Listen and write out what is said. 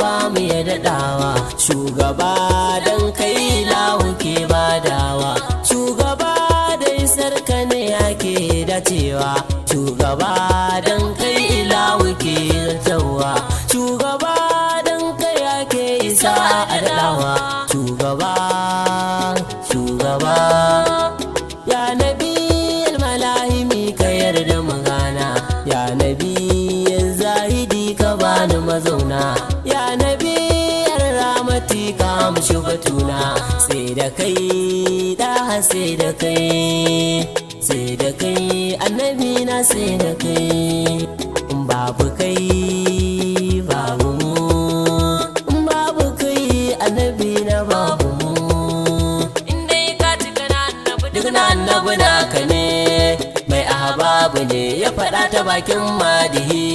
ba mu ya daɗawa. Shugaba dan kai lahu ke badawa. Shugaba da isar ka ne ake dacewa. Shugaba dan kai ilahu ke zartawa. Shugaba dan kai ake isa a daɗawa. Shugaba, shugaba. Ya nabi malahimi ka yarda magana. Ya nabi zahidi ka bani mazauna. Ya nabi ramati ka amshi batuna. Sai da kai da sai da kai. Sai da kai annabi na sai da kai. In babu kai babu mu. In babu kai annabi na babu mu. In dai ka cika na annabi Duk na annabi naka ne, mai ahbabu ne ya faɗa ta bakin madihi.